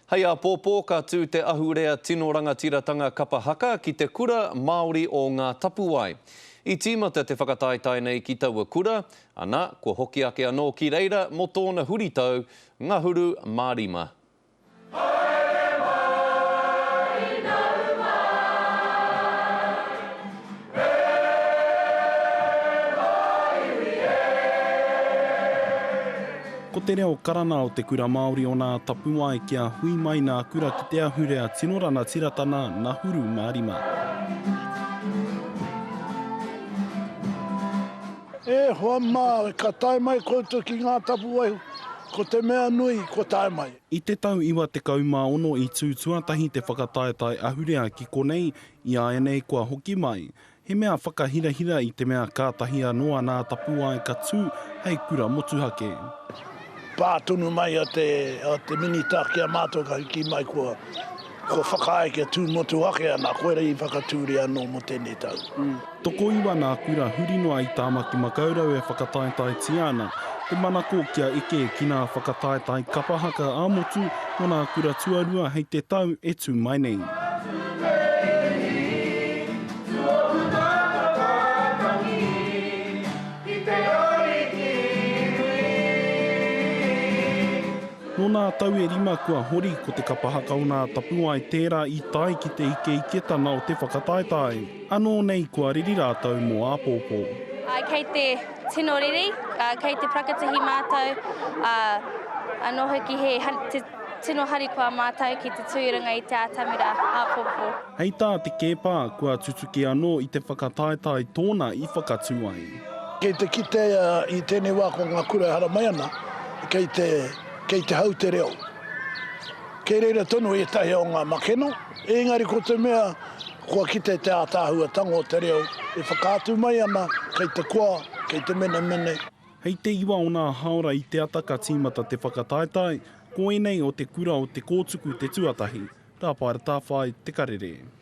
Hei āpōpō ka tū te ahurea tino rangatiratanga kapa haka ki te Kura Māori o Ngā Tapuwae. I tīmata te whakataetae nei ki taua kura, ana, kua hoki ake anō ki reira mō tōna huritau ngahuru mā rima. Haere mai, nau mai, e ngā iwi e. Ko te reo karanga o te kura Māori o Nā Tapuwae kia hui mai nā kura ki te ahurea tino ranatiratana nahuru mā rima. E hoa mā, ka tae mai koutou ki Ngā Tapuwae, ko te mea nui, kua tae mai. I te tau 96 i tū tuatahi te whakataetae ahurea ki konei, i āianei kua hoki mai. He mea whakahirahira i te mea kātahi anō a Nā Tapuwae ka tū hei kura motuhake. Pā tonu mai a te, a te Minita ki a mātou ka kī mai kua, kua whakaae kia tū motuhake ana, koira i whakatūria anō mō tēnei tau. Tokoiwa nā kura huri noa i Tāmaki Makaurau e whakataetaetia ana, te manako kia eke ki nā whakataetae kapa haka ā-motu mō nā kura tuarua hei te tau e tū mai nei. Nō nā tau e rima kua hori ko te kapa haka o Nā Tapuwae tērā i tae ki te ikeiketana o te whakataetae. Anō nei kua riri rātou mō āpōpō. Kei te tino riri, kei te parakatihi mātou, anō hoki he tino harikoa mātou ki te tū i runga i te atamira āpōpō. Hei tā Te Keepa, kua tutuki anō i te whakataetae tōna i whakatū ai. Kei te kite i tēnei wā ko ngā kura e haramai ana, kei te, kei te hau te reo. Kei reira tonu ētahi o ngā makeno, engari ko te mea kua kite te ātaahuatanga o te reo e whakaatu mai ana kei te koa, kei te menemene. Hei te iwa o nā haora i te ata ka tīmata te whakataetae, ko ēnei o te kura o Te Kōtuku te tuatahi. Tāpaera Tāwhai, Te Karere.